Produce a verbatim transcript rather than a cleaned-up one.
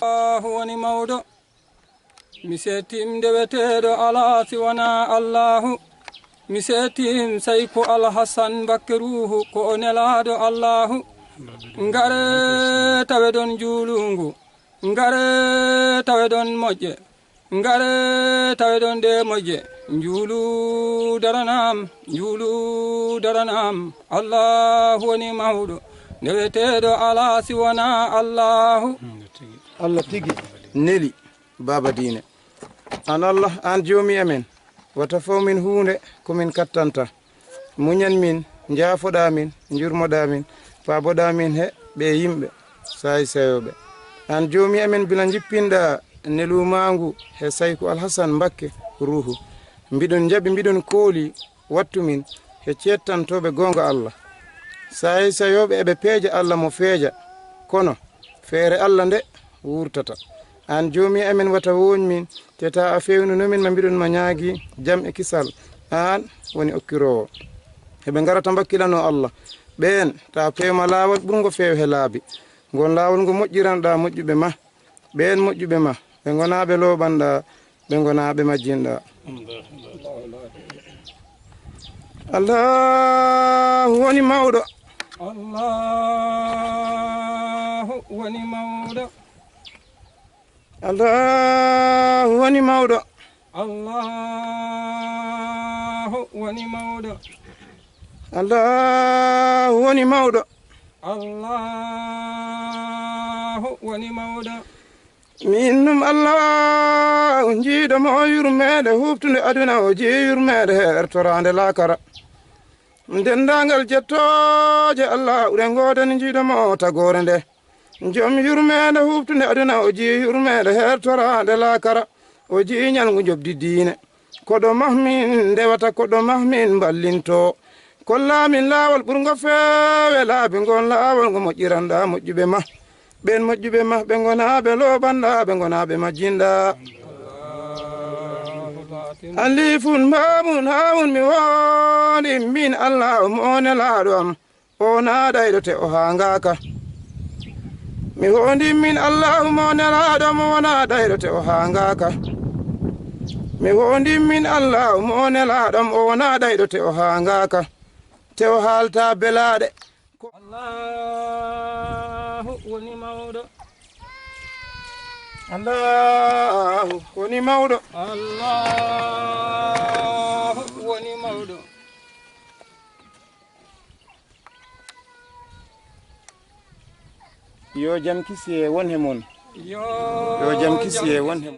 Allahu woni mawɗo. Mi seetim ndeweteeɗo alaa si wanaa Allahu. Mi seetim Sayku Alhasan Mbakke Ruuhu ko o nelaaɗo Allahu. Ngare tawe ɗon njuulungu. Ngare tawe ɗon moƴƴe. Ngare tawe ɗon ɗe moƴƴe. Njuulu daranam, njuulu daranam. Allahu woni mawɗo. Ndeweteeɗo alaa si wanaa Allahu. Allah tigi neli baaba diine. Aan Allah, aan Joomi amen, wata fow min huunde ko min kattanta. Muñan min, njaafoɗaa min, njurmoɗaa min, paaboɗaa min he ɓee yimɓe saay-sayooɓe. Aan Joomi amen, bila njippinɗaa neluumaangu he Sayku Alhasan Mbakke Ruuhu, mbiɗon njaɓi, mbiɗon kooli, wattu min he ceettantooɓe goonga Allah. Saay-sayooɓe eɓe peeja Allah mo feeja, kono feere Allah nde wuurtata. Aan Joomi amen, wata wooñ min, te taa a feewnuno min ma mbiɗon ma ñaagi jam e kisal. Aan woni okkiroowo. Heɓe ngarata mbakkilanoo Allah. Ɓeen taa peewma laawol ɓurngo feew he laabi. Ngoon laawol ngo moƴƴiranɗaa moƴƴuɓe ma. Ɓeen moƴƴuɓe ma, ɓe ngonaa ɓe looɓanɗaa, ɓe ngonaa ɓe majjinɗaa. Allahu woni mawɗo. Allahu woni mawɗo. Allahu woni mawɗo. Allahu woni mawɗo. Allahu woni mawɗo. Allahu woni mawɗo. Min ɗum Allahu, jiiɗo mo yurmeende huɓtunde aduna, o jii yurmeende heertoraande laakara. Denndaangal jettooje Allahu ɗe ngoodani jiiɗo mo tagoore nde. Jom yurmeende huɓtunde aduna, o jii yurmeende heertoraande laakara. O jii ñalngu njoɓdi diine. Koɗo mahmin ndewata, koɗo mahmin mballintoo. Kollaa min laawol ɓurngo feewe laabi, ngoon laawol ngo moƴƴiranɗaa moƴƴuɓe ma. Ɓeen moƴƴuɓe ma, ɓe ngonaa ɓe looɓanɗaa, ɓe ngonaa ɓe majjinɗaa. Alifun baamun haawun, mi wondi min Allahu mo nelaaɗo am. O wonaa ɗayɗo te o haangaaka. Mi wondi min Allahu mo nelaaɗo am, o wonaa ɗayɗo te o haangaaka. Mi wondi min Allahu mo nelaaɗo am, o wonaa ɗayɗo te o haangaaka. Te o haalta belaaɗe. Allahu woni mawɗo. Allahu woni mawɗo. Allahu woni mawɗo. Yo jam kisi e won he mon. Yo jam kisi e won he mon.